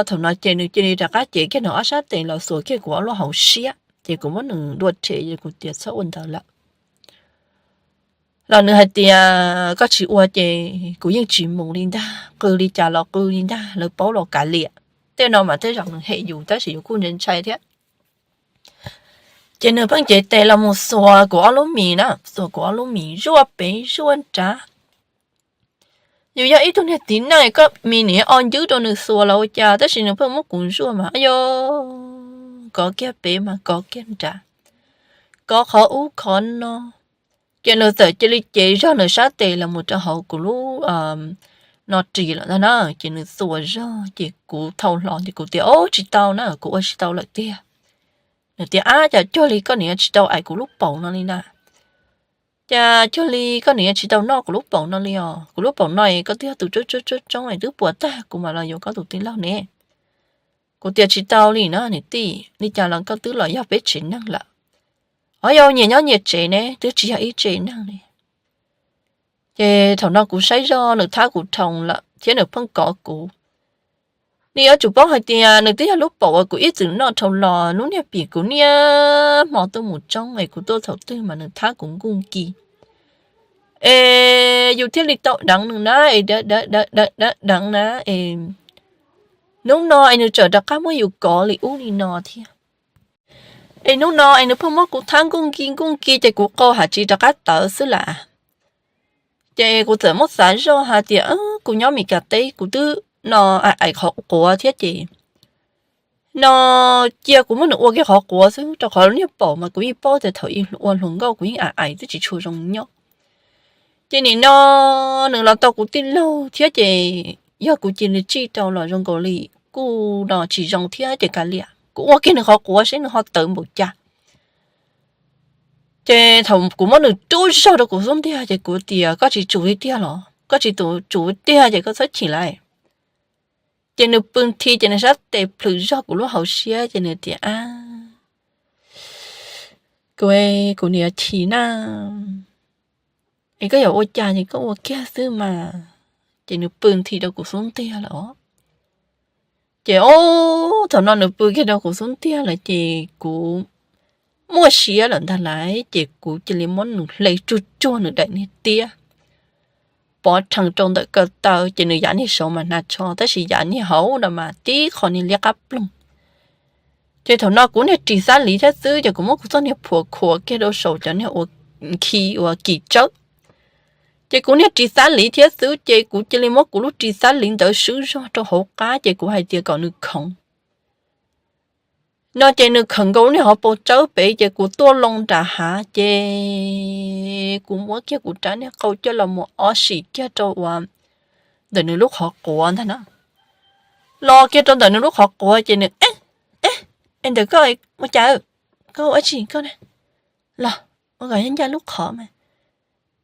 thaum no ces nws cia li rov qab cev kiag nws ob sab tes los xuas kiag kuv ob lub hauv siab ces kuv muab nws dua rhe es kuv tias txhob ua ntawd lawm. Los nws hais tias koj tsis ua ces kuv yeej tsis mus li ntag, qw li cas los qw li ntag, lawv paub los kav liam. Tej no mas tej zaum nws hem yus tab sis yus kuj ntshai ntshai thiab. Ces nws pheej cev tes los mus xuas kuv ob lub mis na, xuas kuv ob lub mis zuaj pem zuaj nrad. Yus yog ib tug niag txiv neej koj mis nws o ncwb rau nws xuas los ua cas tab sis nws pheej muab kuv zuaj mas yog kov kiag pem mas kov kiag nrad, kov qhov ub qhov no. Ces nws txawm cia li cev zog nws sab tes los mus rau hauv kuv lub no ris lawm ntag na. Ces nws xuas zog ces kuv thau hlo ces kuv tias o tsis tau na, kuv ua tsis tau lawm tiag. Nws tias ab cas cuag li koj niam tsis tau aim kuv lub paum no li na. Cas cuag li koj niam tsis tau noj kuv lub paum no li os, kuv lub paum no es koj twb yog tus tsob tsob tsob tsoob es twb puas tag kuv mam los yuav koj tus tij laug ne. Kuv tias tsis tau li na niam tij, li cas los koj twb los yog peb tsev neeg lawm. O yau nyias nyob nyias tsev ne, twb tsis yog ib tsev neeg li. Ces thaum no kuv saib zog nws thab kuv dhau lawm thiab nws pheej kov kuv. Nws yuav tsum paub hais tias nws twb yog lub paum uas kuv ib txwm noj dhau los, lub niag pim kuv niaj hmo tuaj mus tsoob es kuv tuaj thaum twg mas nws thab kuv nkuj nki. Es yus thiaj li tau deev nws na, es deev deev na, es hnub no es nws tseem rov qab muab yus kov li ub li no thiab. Es hnub no es nws pheej muab kuv thab nkuj nki nkuj nki ces kuv qau haj tsis rov qab tawv xwb lam. Ces kuv txawm muab xav zoj hais tias kuv nyob Mes Kas teb kuv twb no aim aim qhov quav thiab ces no cia kuv muab nws ua kiag qhov quav xwb, rau qhov niag paum mas kuv yeej paub tias thaum ua hluas nkauj kuv yeej aim aim twb tsis tshua zoo nyob. Ces nim no nws los tau kuv tij laug thiab ces yog kuv cia li tsij rau los zoo nkaus li kuj no tsis zoo thiab ces kav liam kuv ua kiag nws qhov quav seb nws ho tawv npaum cas. Ces thaum kuv muab nws rub zog rau kuv xub ntiag ces kuv tias koj tsis tsum li tiag los, koj tsis tsum tiag ces koj txhob chim lawm. Ces nws pw nthi ces nws sab tes plhws zog kuv lub hauv siab ces nws tias ab, kuv, kuv niam chim na, es koj yuav ua cas ces koj ua kiag xwb mas. Ces nws pw nthi rau kuv xub ntiag lawm os. Ces ob, thaum no nws pw kiag rau kuv xub ntiag lawm ces kuv muaj siab lawm ntag lauj, ces kuv cia li muab nws hle tsuag tsuag nws daim niag tiab pov rhees rau ntawm ko taw, ces nws yav niag saud mas hnav tsho tab sis yav niag hauv no mas tib qho niag liab qab ploog. Ces thaum no kuv niag ris xab liv thiab xwb ces kuv muab kuv txoj niag phuam khuam kiag rau saum cov niag ua khi ua kis tsawb. Ces kuv niag ris xab liv thiab xwb ces kuv cia li muab kuv lub ris xab liv ntawd swb zog rau hauv qab ces kuv hais tias kom nws khoov no ces nws khawm nkaus lub niag hauv paus tsawb pem ces kuv tuaj loo nram hav ces kuv muab kiag kuv rab niag qau coj los mus ob sim kiag rau uas ntawm nws lub qhov quav ntag no. Los kiag rau ntawm nws lub qhov quav ces nws, e, e, ntawm koj ua cas, koj ua tsi koj na, los ua kom ncaj lub qhov mas.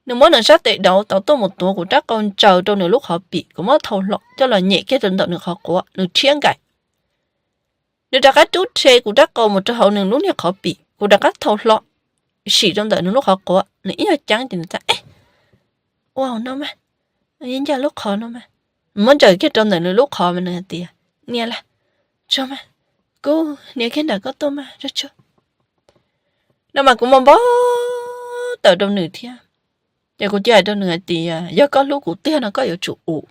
Nws muab nws sab tes dauv tau tuaj mus tuav kuv rab qau ntsaws rau nws lub qhov pim, kuv muab thau hlo coj los nyem kiag rau ntawm nws qhov quav, nws rhiab nkaim. Nws rov qab rub rhe kuv rab qau mus rau hauv nws lub niag qhov pim, kuv rov qab thau hlo sim rau ntawm nws lub qhov quav, nws ib nyuag ceeb ces nws tias, e, ua no mas, ncaj lub qhov no mas. Muab ntsaws kiag rau ntawm nws lub qhov mas nws hais tias, nias lawm, tsuag mas, kuv nias kiag nram koj tuaj mas, tsuag tsuag. No mas kuv npau npau taws rau nws thiab. Ces kuv cia hais rau nws hais tias yog koj hlub kuv tiag no koj yuav tsum ua.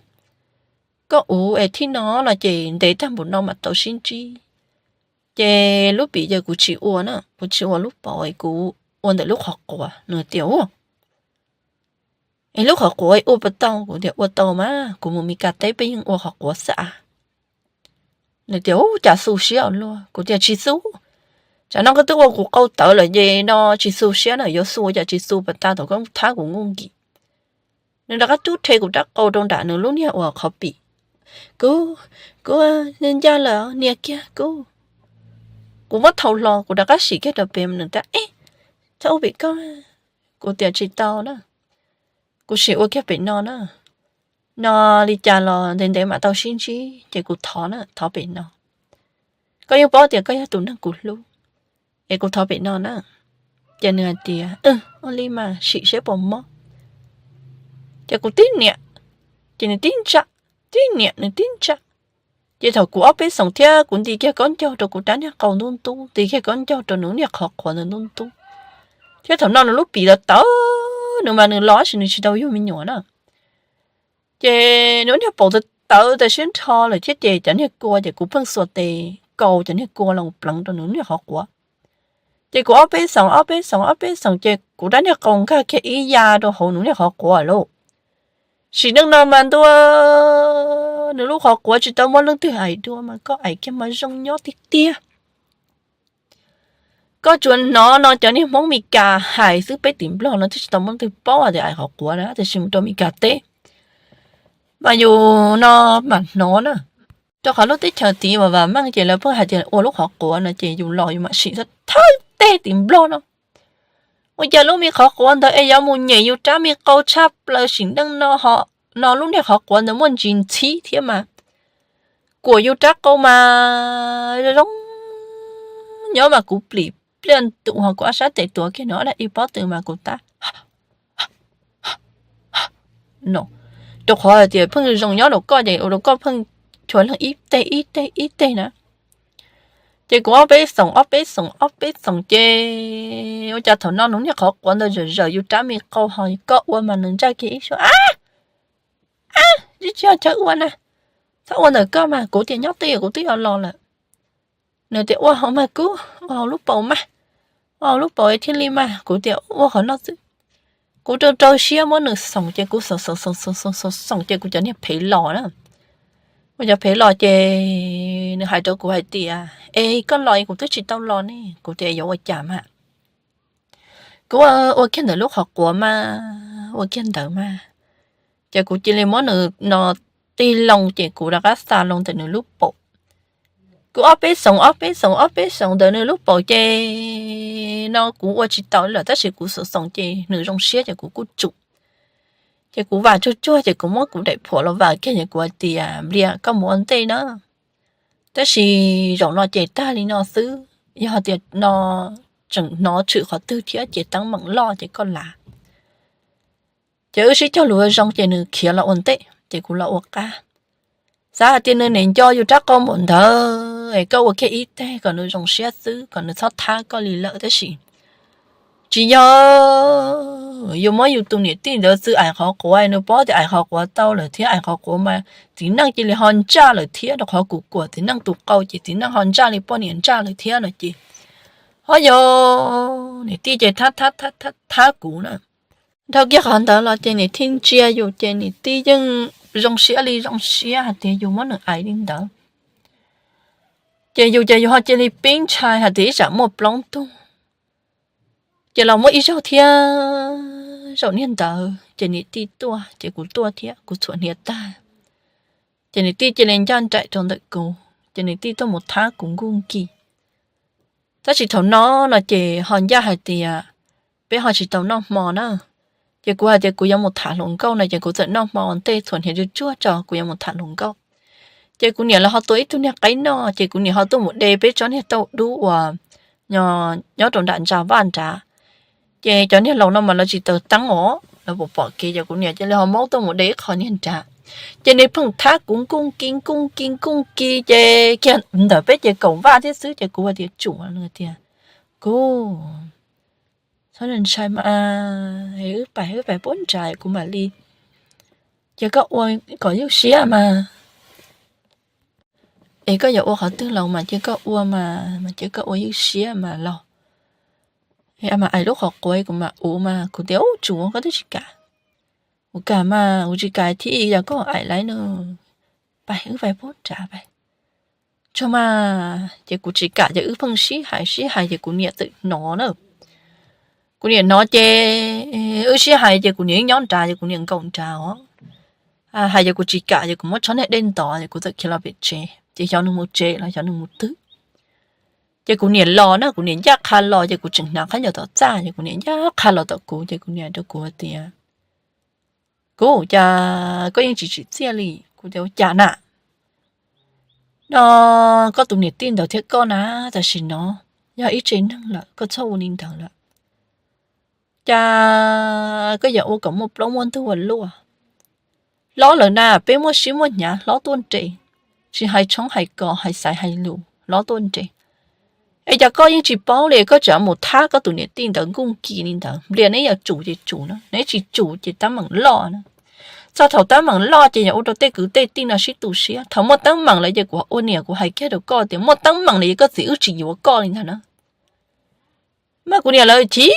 Koj ua es thib no no ces ntev tag npaum no mam tau sib ntsib. Ces lub pim ces kuv tsis ua na, kuv tsis ua lub paum es kuv ua ntawm lub qhov quav. Nws tias, ua, es lub qhov quav ua puas tau? Kuv tias ua tau mas, kuv mus Mes Kas teb peb yeej ua qhov quav xwb a. Nws tias, u, cas xu siab ua luaj. Kuv tias tsis xu, tsam no koj twb ua kuv qau tawv lawm ces no tsis xu siab na, yuav xu ua cas tsis xu puas tas thaum koj thab kuv nkuj nkim. Nws rov qab rub rhe kuv rab qau rau nram nws lub niag uas qhov pim. Kuv, kuv, ncaj lawm, nias kiag kuv. Kuv muab thau hlo kuv rov qab sim kiag rau pem mas nws tias, e, txhob ua pem koj. Kuv tias tsis tau na, kuv sim ua kiag pem no na. No li cas los ntev ntev mam tau sib ntsib ces kuv thov na, thov pem no. Koj yeej paub tias koj yog tus neeg kuv hlub, es kuv thov pem no na. Ces nws hais tias, ua li mas sim seb puas mob. Ces kuv tib niam, ces nws tib ntsaj, tib niam nws tib ntsaj. Ces thaum kuv ob peb xoom thiab kuv nti kiag kaub ncaug rau kuv rab niag qau ntub ntub, nti kiag kaub ncaug rau nws niag qhov quav ntawd ntub ntub, thiab thaum no nws lub pim los tawv, nws mas nws los tab sis nws tsis tau yug me nyuam na. Ces nws niag paum tawv tawv tas siab nrho lawm thiab ces cov niag kua ces kuv pheej xuas tes kaus cov niag kua los pleev rau nws niag qhov quav. Ces kuv ob peb xoom, ob peb xoom, ob peb xoom ces kuv rab niag qau nkag kiag ib ya rau hauv nws niag qhov quav lauj. Sim neej no mas ntuj, nws lub qhov quav tsis tau muaj leej twg aim dua mas koj aim kiag mas zoo nyob tiag tiag. Koj tsuas hnov no cov niag Hmoob Mes Kas hais xwb, peb tim Nplog no twb tsis tau muaj leej twg paub hais tias aim qhov quav na, tiam sis mus rau Mes Kas teb mas yus no mam hnov na. Rau qhov lub teb chaws tid uas vam meej ces lawv pheej hais tias ua lub qhov quav no ces yus los yus mam sim thawj teg tim Nplog no. Ua cas lub me qhov quav ntawd es yuav mus nyem yus rab me qau tshaj plaws sim neej no ho, no lub niag qhov quav ntawd muaj ntsis ntxhib thiab mas kuam yus rab qau mas zoo nyob mas kuv plim pliaj ntu ho kuv ob sab tes tuav kiag no ib pob tw mas kuv tab no, rau qhov hais tias pheej zoo nyob rau koj ces ua rau koj pheej chua leeg ib teg ib teg ib teg na. Ces kuv ob peb xoom ob peb xoom ob peb xoom ces ua cas thaum no nws niag qhov quav ntawd zawm zawm yus rab me qau ho koj ua mas nws ntsaj kiag ib suab, a, a, tsis tsis yog chaw ua na, txhob ua ntawm koj mas, kuv tias nyob twj ywm kuv twb yuav los lawm. Nws tias ua hauv mas kuv, ua hauv lub paum mas, ua hauv lub paum thiaj li mas, kuv tias ua qhov no xwb. Kuv rau rau siab muab nws xoom ces kuv xoom xoom xoom xoom xoom xoom ces kuv cov niag phev los na. Kuv cov phev los ces nws hais rau kuv hais tias es koj los es kuv twb tsis tau los ne. Kuv tias yuav ua cas mas. Kuv ua kiag ntawm lub qhov quav mas, ua kiag ntawd mas, ces kuv cia li muab nws no tig loo ces kuv rov qab xa loo ntawm nws lub paum. Kuv ob peb xoom ob peb xoom ob peb xoom ntawm nws lub paum ces no kuv ua tsis tau lawm tab sis kuv xoom xoom ces nws zoo siab ces kuv kuj tsum. Ces kuv vam tsuag tsuag ces kuv muab kuv daim phuam los vam kiag ces kuv hais tias Nplias, koj mus ua ntej na, tab sis zaum no ces tag li no xwb, yog tias no tseem hnov tshwm qhov twg thiab ces teeb meem loj ces koj lav. Ces wb sib cog lus zoo ces nws khiav los ua ntej ces kuv los ua qab. Xav hais tias nws niaj nco yus rab qau npaum ntawd es koj ua kiag ib teg kom nws zoo siab xwb, kom nws txhob thab koj li lawm, tab sis tsis yog. Yus muab yus tus niam tij ntawd txwv aim qhov quav, nws paub tias aim qhov quav tau lawm thiab, aim qhov quav mas txiv neej cia li ho ntsaj lawm thiab, rau qhov kuv kuam txiv neej tus qau ces txiv neej ho ntsaj li poj niam ntsaj lawm thiab no ces, ho yog niam tij ces thab thab thab kuv na. Dhau kiag qhov ntawd los ces niam tij ntsia yus ces niam tij yeej zoo siab li zoo siab hais tias yus muab nws aim li ntawd. Ces yus ces yus ho cia li pib ntshai hais tias ib tsam muaj plaub ntug. Ces los muaj ib zaug thiab, zaum niag ntawd ces niam tij tuaj ces kuv tuaj thiab, kuv txhuam hniav tag. Ces niam tij cia li ncaj nraim rau ntawm kuv, ces niam tij tuaj mus thab kuv nkuj nki. Tab sis thaum no no ces ho ncaj hais tias peb ho tsis tau noj hmo na. Ces kuv hais tias kuv yuav mus tham hluas nkauj no ces kuv txawm noj hmo ua ntej txhuam hniav tsuag tsuag tso kuv yuav mus tham hluas nkauj. Ces kuv niam lawv ho tua ib tug niag qaib noj ces kuv niam ho tuaj mus de peb tsob niag tauj dub uas nyob rau nram ntsa vaj nrad. Ces cov niag laus no mas lawv tsis taws teeb os, lawv pom pom kev ces kuv niam cia li ho maub tuaj mus de ib qho niag nrad. Ces nws pheej thab kuv nkuj nki nkuj nki nkuj nki ces kiag ntawm peb ces kaum vaj thiab xwb ces kuv hais tias tsum, nws tias kuv txhob ntshai mas, wb pais wb pais puab nrad kuv mam li, cia koj ua kom ywj siab mas. Es koj yuav ua qhov twg los mas cia koj ua mas, mas cia koj ua ywj siab mas los. Mas aim lub qhov quav kuv mam ua mas, kuv tias ub tsum koj twb tsis kam. Kuv kam mas, kuv tsis kam thiab yog koj aim lawm no, pais wb pais puab nrad pais. Tsuag mas, ces kuv tsis kam ces wb pheej sib hais sib hais ces kuv niam txawm hnov na. Kuv niam hnov ces wb sib hais ces kuv niam wb nyob nrad ces kuv niam nkaum nrad os. Hais ces kuv tsis kam ces kuv muab tsob niag dej ntov ces kuv txawm khiav los pem tsev ces xyov nws mus tsev los xyov nws mus twg. Ces kuv niam los na, kuv niam ncaj qha los ces kuv tseem hnav qhab ncaws tom txaj ces kuv niam ncaj qha los tom kuv ces kuv niam rau kuv hais tias kuv, cas koj yeej tsis tsim txiaj li? Kuv tias ua cas na? No koj tus niam tij ntawd thiab koj na, tam sim no yog ib tse neeg lawm, koj txhob ua li ntawd lawm. Cas koj yuav ua kom muaj plaub muaj ntug ua luaj? Hlob lawm na, peb muaj siab muaj hnyav hlob tuaj nres, tsis hais tshoob hais kos hais xaiv hais lus hlob tuaj nres. Es cas koj yeej tsis paub li, koj tseem mus thab koj tus niam tij ntawd nkuj nki li ntawd? Nplias neb yuav tsum ces tsum na, neb tsis tsum ces teeb meem loj na. Txog thaum teeb meem loj ces yog ua rau tej kwv tej tij no sib tu siab. Thaum muaj teeb meem lawm ces kuv ua niam kuv hais kiag rau koj tias muaj teeb meem lawm ces koj txiv wb tsis yuav koj li ntag na. Mas kuv niam lawv chim,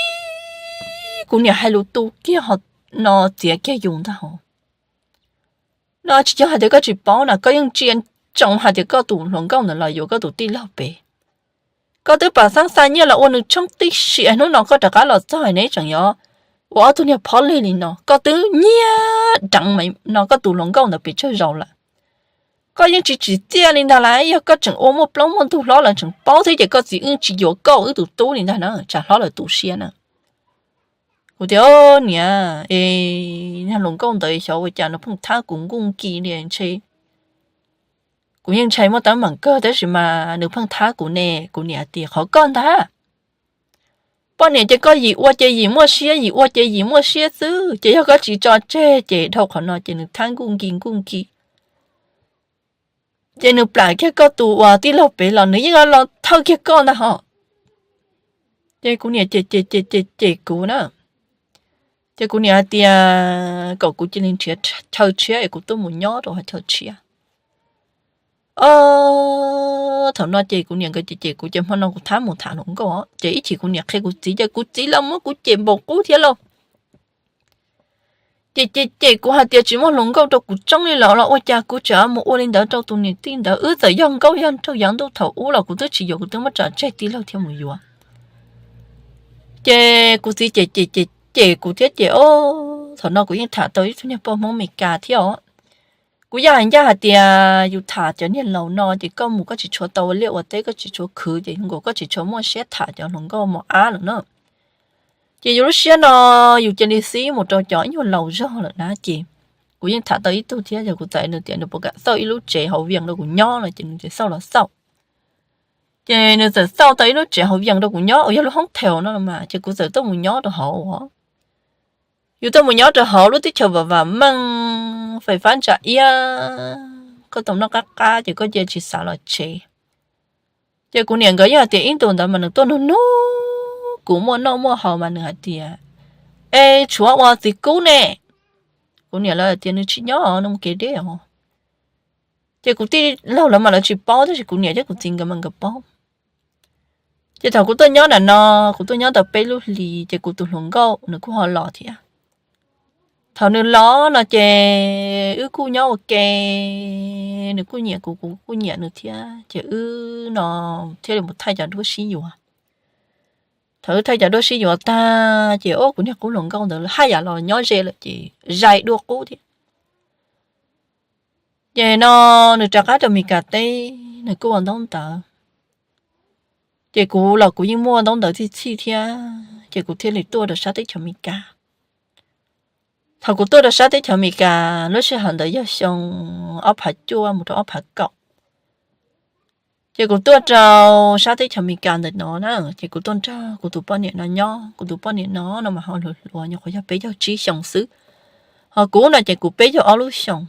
kuv niam hais lus tu kiag ho no txiav kiag yus ntag hos. No tsis yog hais tias koj tsis paub na, koj yeej ntsia ntsoov hais tias koj tus hluas nkauj ntawd los yuav koj tus tij laug pem. Koj twb pam xeeb xa nyiaj los ua nws tshoob tib si, hnub no koj rov qab los txog neb tseem yuav ua ob tug niag phob lig li no, koj twb nyiag deev no koj tus hluas nkauj ntawd pes tsawg zaus lawm. Koj yeej tsis tsim txiaj li ntag lauj, yog koj tseem ua muaj plaub muaj ntug hlob lawv tseem paub thiab ces koj txiv wb tsis yuav koj wb tus tub li ntag na, tsam hlob lawv tu siab na. Kuv tias niam, es niag hluas nkauj ntawd xyov ua cas nws pheej thab kuv nkuj nki li ntshe. Kuv yeej ntshai muaj teeb meem kawg tab sis mas nws pheej thab kuv ne. Kuv niam tias qhov koj ntag, poj niam ces koj yim ua ces yim muaj siab, yim ua ces yim muaj siab xwb, ces yog koj tsis tso tseg ces dhau qhov no ces nws thab nkuj nki nkuj nki. Ces nws plam kiag koj tus uas tij laug pem los nws yeej los thawj kiag koj ntag hos. Ces kuv niam cem cem cem cem kuv na. Ces kuv niam hais tias kom kuv cia li nrhiav chaw tshiab es kuv tuaj mus nyob rau hauv chaw tshiab. Os, thaum no ces kuv niam nkawd cem cem kuv ces hmo no kuv thab mus tham hluas nkauj ces ib chim kuv niam qhia kuv txiv ces kuv txiv los muab kuv cem npaum qub thiab lauj. Ces ces ces kuv hais tias tsis muaj hluas nkauj rau kuv tsoob li los los ua cas kuv tseem mus ua li ntawd rau tus niam tij ntawd. Wb txawm yog nkauj yog nraug yav ntuj thaum ub los kuv twb tsis yuav, kuv twb muab tso tseg tij laug thiaj mus yuav. Ces kuv txiv ces ces ces ces kuv thiab ces os, thaum no kuv yeej tham tau ib tug niag poj Hmoob Meskas thiab os. Kuv yeej hais ncaj hais tias yus tham cov niag laus no ces koj mus koj tsis tshua tau ua liaj ua teb, koj tsis tshua khwv ces nkaus koj tsis tshua muaj siab tham cov hluas nkauj mos ab lawm na. Ces yus lub siab no yus cia li xib mus rau cov ib nyuag laus zog lawm na ces kuv yeej tham tau ib tug thiab, yog kuv txais nws tias nws puas kam xauj ib lub tsev hauv Vias rau kuv nyob no ces nws txawm xauj los xauj. Ces nws txawm xauj tau ib lub tsev hauv Vias rau kuv nyob uas yog lub hoob thel no mas ces kuv txawm tuaj mus nyob rau hauv. Yus tuaj mus nyob rau hauv lub teb chaws vam vam meej, fais fab ntsa iab, koj tau noj qab qab ces koj cia tsis xav los tsev. Ces kuv niam nkawd yeej hais tias ib ntus ntawd mas nws tuaj nug nug kuv muaj noj muaj haus mas nws hais tias, es tshuav ua txiv kub ne? Kuv niam lawv hais tias nws tsis nyob, nws mus kev deb os. Ces kuv tij laug lawv mas lawv tsis paub, tab sis kuv niam thiab kuv txiv nkawd mas nkawd paub. Ces thaum kuv tuaj nyob nram no, kuv tuaj nyob tau peb lub hlis ces kuv tus hluas nkauj nws kuj ho los thiab. Thaum nws los no ces wb kuj nyob ua ke, nws kuj nyiam kuv, kuv kuj nyiam nws thiab, ces wb no thiaj li mus thaij cov duab sib yuav. Thaum wb thaij cov duab sib yuav tag ces ua kuv niag qub hluas nkauj ntawd haj yam los nyob ze lawm ces zais dua qub thiab. Ces no nws rov qab rau Mes Kas teb, nws kuj ua ntaub ntawv. Ces kuv los kuv yeej muaj ntaub ntawv txhij txhij thiab, ces kuv thiaj li tuaj rau sab teb chaws Mes Kas. Thaum kuv tuaj rau sab teb chaws Mes Kas lub sij hawm ntawd yog xyoo ob phav cuaj mus rau ob phav kaum. Ces kuv tuaj rau sab teb chaws Mes Kas ntawm no na, ces kuv tuaj nrog kuv tus poj niam no nyob, kuv tus poj niam no no mas ho hluas hluas, nyuam qhuav yog peb caug tsib xyoos xwb, ho kuv no ces kuv peb caug ob lub xyoos.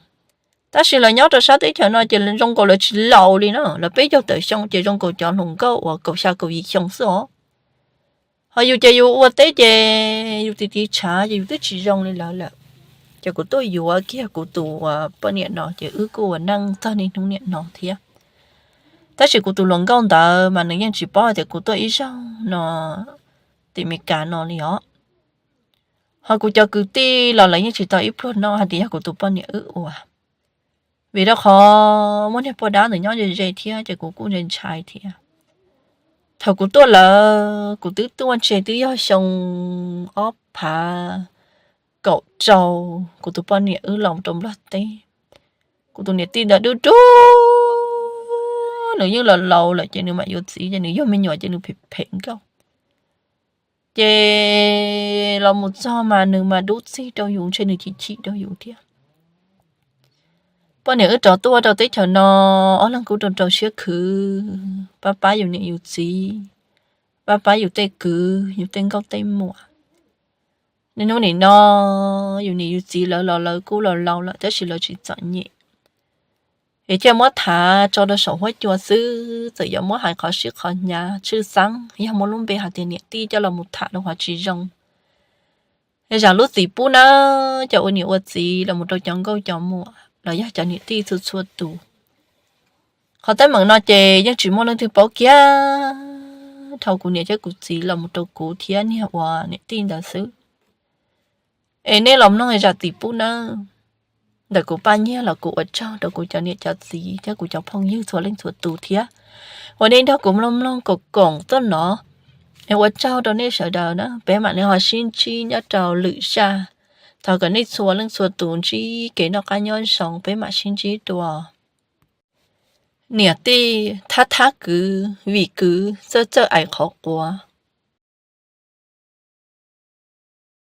Tab sis lawv nyob rau sab teb chaws no ces zoo nkaus lawv tsis laus li no, lawv peb caug tawm xyoo ces zoo nkaus cov hluas nkauj uas kaum xya kaum yim xyoo xwb os. Ho yus ces yus ua teb ces yus tiv tiv tshav ces yus twb tsis zoo li lawv lawm. Ces kuv tuaj yuav kiag kuv tus poj niam no ces wb kuj ua neej txog niaj hnub niam no thiab. Tab sis kuv tus hluas nkauj ntawd mas nws yeej tsis paub hais tias kuv tuaj ib zaug no tim Mes Kas no li os. Ho kuv cov kwv tij los lawv yeej tsis tau ib pluag no hais tias yog kuv tus poj niam wb ua, vim rau qhov muaj niag poj dab ntawd nyob ze ze thiab ces kuv kuj ntshai ntshai thiab. Thaum kuv tuaj lawm kuv twb tuaj ntshe twb yog xyoo ob phav kaum rau, kuv tus poj niam wb los rau Nplog teb. Kuv tus niam tij ntawd dub dub, nws yeej los laus lawm ces nws mam yuav txiv ces nws yog me nyuam ces nws phem phem nkauj. Ces los mus txog mas nws mas dub txig rau yus, ntshe nws chim chim rau yus thiab. Poj niam wb rov tuaj rau teb chaws no, ob leeg kuj rau rau siab khwv, pab pab yus niam yus txiv, pab pab yus tej kwv yus tej nkauj tej muam. Niaj hnub nim no yus niam yus txiv lawv los lawv kuj los laus lawm tab sis lawv tsis txom nyem. Es thiaj muab tham tso rau saum huab cua xwb, txawm yuav muab hais qhov sib qhov hnyav tshwj xeeb, yog muaj lub npe hais tias niam tij coj los mus tham rau qhov tsis zoo. Zam lub txim pub nawb cov ua niam ua txiv los mus rau cov nkauj cov muam los yog cov niam tij txhua txhua tus. Qhov teeb meem no ces yeej tsis muaj leej twg paub kiag, dhau kuv niam thiab kuv txiv los mus rau kuv thiab niag ua niam tij ntawd xwb. Es nej los mloog zam txim pub nawb. Ntawm kuv Paj Nyiag los kuv ua tsaug rau kuv cov niam cov txiv thiab kuv cov phooj ywg txhua leej txhua tus thiab uas nej nrog kuv mloog mloog koom koom tuaj no. Es ua tsaug rau nej sawv daws na, peb mam li ho sib ntsib nyob rau lwm zaj. Thov kom nej txhua leej txhua tus ntsib kev noj qab nyob zoo, peb mam sib ntsib dua. Niam tij thab thab kwv, vim kwv txawj txawj aim qhov quav.